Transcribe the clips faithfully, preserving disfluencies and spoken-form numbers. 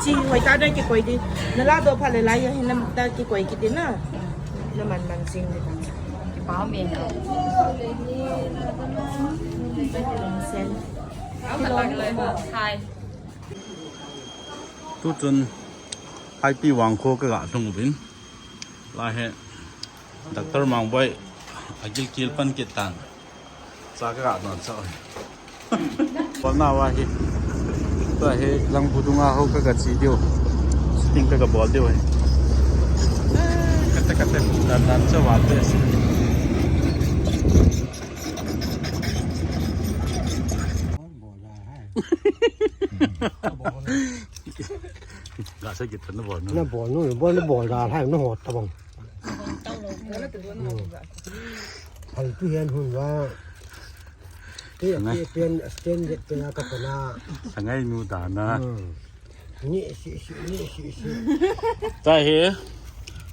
Chi hoi ta da kikoi di. Na la do pha le lai ya hin na da kikoi kiti na. Na man man sing di. Bao me. Sen. Hai. Tu chun Haipi vangkho ka ga lhung uvin. Lai he Doctor Mangboi agilkel pan kit tan. Cha ka ga don cha. Bol na va hi. Tua hi langbu dunga ho ka ga chi diu. Shooting ka ga bol diu hi. Kate kate dan dan cha va te. Ga sa kit na bol na. Na bol nu, bol na bol da hai na hot ta bang. Hal tu hian hun va. Te Sangai. Te pen, pen, pen ka pana. Sangai nu da na. Hmm. Ni si si, ni si si. Ta he.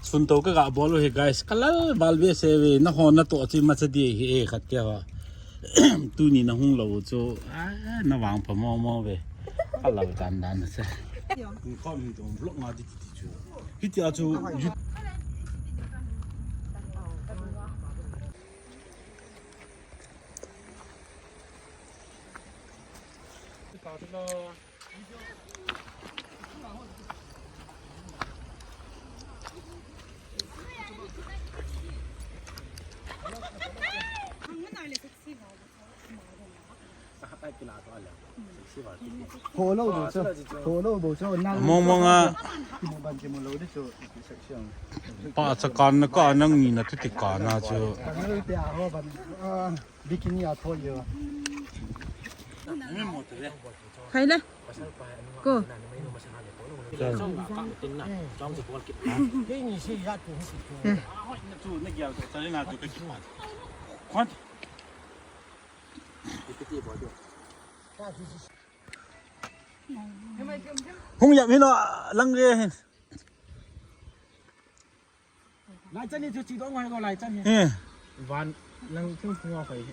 Sun to ka ga bol hi guys. Ka lal bal be se ve. Na ho na to chi ma cha di hi e khat ke ho. Tuni na hung lo chu, ah, na vang pha mo mo ve. Ka lo dan dan na se. Ni khom ni tong vlog nga di ti chu. Hiti a chu, you Mong mong a. Pa cha kan na ka nang ni na tu ti ka na chu. Bikini a tho yo. Khai le. Ko. Hung yam hin o lang re hin. Lai chan ni chu chi dong hoi ko lai chan ni. Eh. Van lang thing thing a hoi.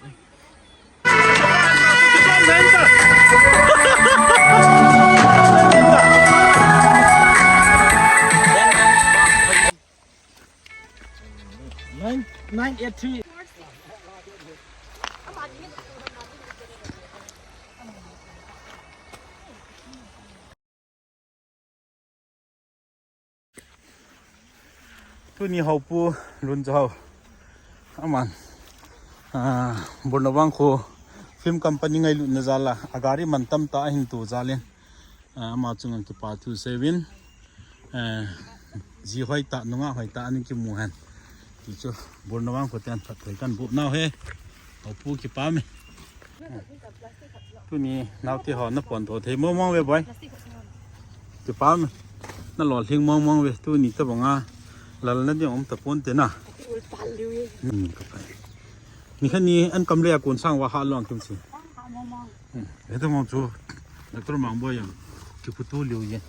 Nine, nine eight three. Tuni houpu Lunjahao. Aman. Ah, Bornavang kho film company ngailutna jal a, agari man tamtah ahin to jal in. Ah, ama chunga kipa thu seuvin. Ah, ji hoi tah, nungah hoi tah ana kimu hen. Ti chu Bornavang kho ten phatthei kahin boh nau ahi. Houpu kipa me. Tuni naote ho na pon tho thei mong mong ve boi. Kipa me. Na lolhing mong mong ve. Tuni tabang a lal na ding um tapon te na. Hmm, ka pai. Ni khan ni an kam le a kun sang va ha long kim si. Hmm. He ta mong chu. Doctor Mangboi a. Ki photo liu ye.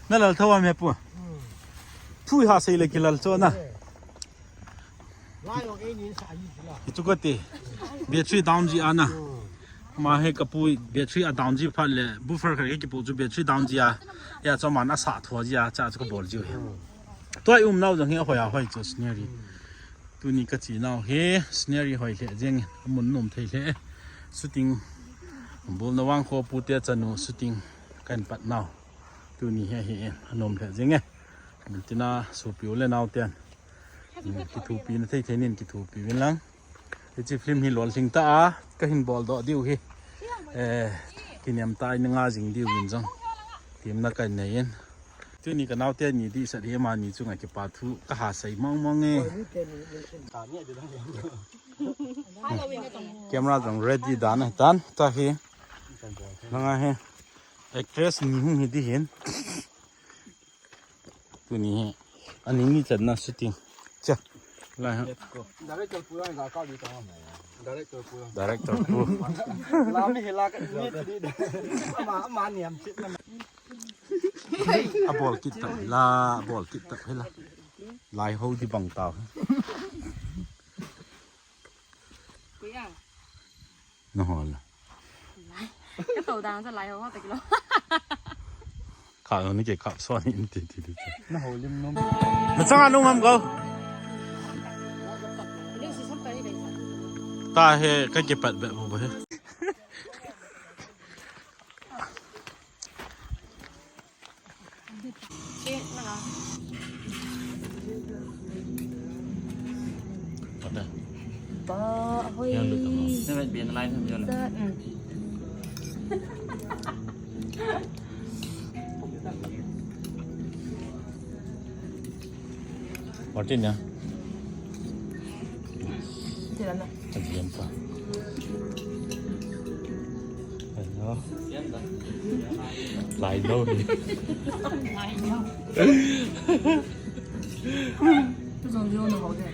Na lal thawa me pu. Phui ha sei le ki lal cho na. Hichu kati. Battery down ji ana. Ma he kapu battery a down ji phat le. Buffer khat kipu chu battery down ji a. Ya cho man a sa thua ji a. Cha chu ka bol ji he. Tua i um nau jong hi a hoi a hoi chu scenery. Tuni ka chi nau hi scenery hoi lheh jeng, a mun nom thei lheh. Shooting, Bornavang kho pute chanu shooting kahin pat nau. Tuni hi ahi in, a nom lheh jeng e. Min tina sopi u le nau ten. Min kithopi na thei thei nin kithopi vin lang. Hichi film hi lolhing ta a, kahin bol doh diu hi. Eh, kiniam ta in nga jing diu vin jong. Tim na kahin nei in. Tuni ka naote ni dihsah hi amani chunga kipa thu ka ha sei mong mong e. Camera jong ready dan ahi tan, ta hi. Nanga hi. Actress ni hung hi di hin. Tuni hi. Ani ni channa shooting. Cha. Lai ha. Director pu lai ga ka di ta. Director pu. Director pu. La mi hi la ka ni ti di. Ama, ama niam chit na. Abol kit tah la, abol kit tah hi la. Lai ho di bang tau. Na ho la. Ka to dang sa lai ho ta kilo. Kha ni ke kha so ni ti ti ti. Na ho lim nom. Na chang a nom am ko. Ta he ka ke pat be mo he. Ba, hoi. Martin ya. Ajian pa. Hello. Lai lo ni. Lai lo. Tusong jo na ho de.